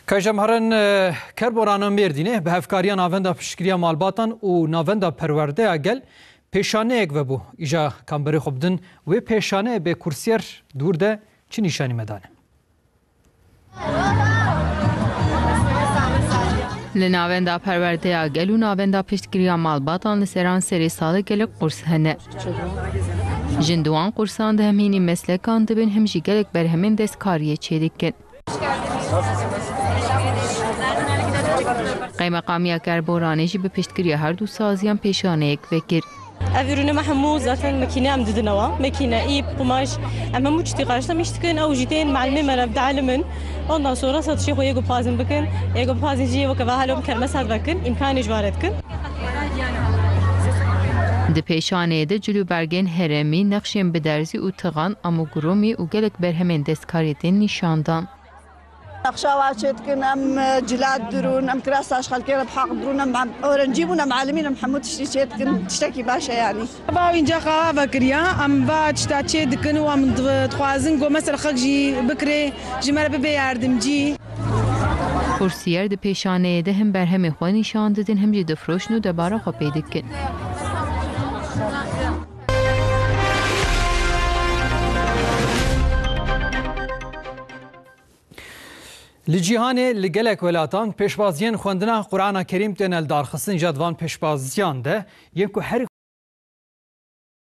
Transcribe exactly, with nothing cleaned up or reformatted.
Kajam herin, e, Kerborana Mêrdînê bi hevkariya Navenda Piştgiriya Malbatan û Navenda Perwerdeya Gel pêşaneyek vebû. Îja kamberê xwe bidin wê pêşaneyê bê kursiyer dûr de çi nîşanî me dane? Li Navenda Perwerdeya Gel û Navenda Piştgiriya Malbatan li seranserê salê gelek qurs hene. Jin di wan qursan de hem hînî meslekan dibin, hem jî gelek berhemên destkariyê çêdikin. Qeymeqamiya Kerboranê jî bi piştgiriya her du saziyan pêşaneyek vekir. Ev ürünü me hemû zaten mekîne em didinewa. Mekîne, îp, qumaş, em hemû çitî qarşî me îş dikin. Ew jî tên melimê me re dielimin. Ondan sonra satışê xwe yê ku bixwazin bikin. Yê ku bixwazin jî weke va halo kermes hat vekin, îmkanê ji wa re dikin. Di pêşaneyê de cil û bergên herêmî, nexşên bi derzî û tixan, amûgurumî û gelek berhemên destkariyê tên nîşandan. Nexşa wa çêdikin, em, e, cilat dirûn, em kirasa ji xelkê re bi heq dirûn, em, em öğrenci bûn, em alimîn, em hemû tiştî çêdikin, tiştekî baş e yanî. Va înca xawa vekiriya, em va tişta çê dikin û em di-, dixwazin ku mesela xelk jî bikirê, ji me re bibe yardimcî. Kursiyer di pêşaneyê de hem berhemê xwe nîşan didin, hem jî difiroşin û debara xwe pê dikin. Li cîhanê li gelek welatan pêşwaziyên xwendina Qur'ana Kerîm têne lidarxistin. Îja di van pêşwaziyan de yên ku her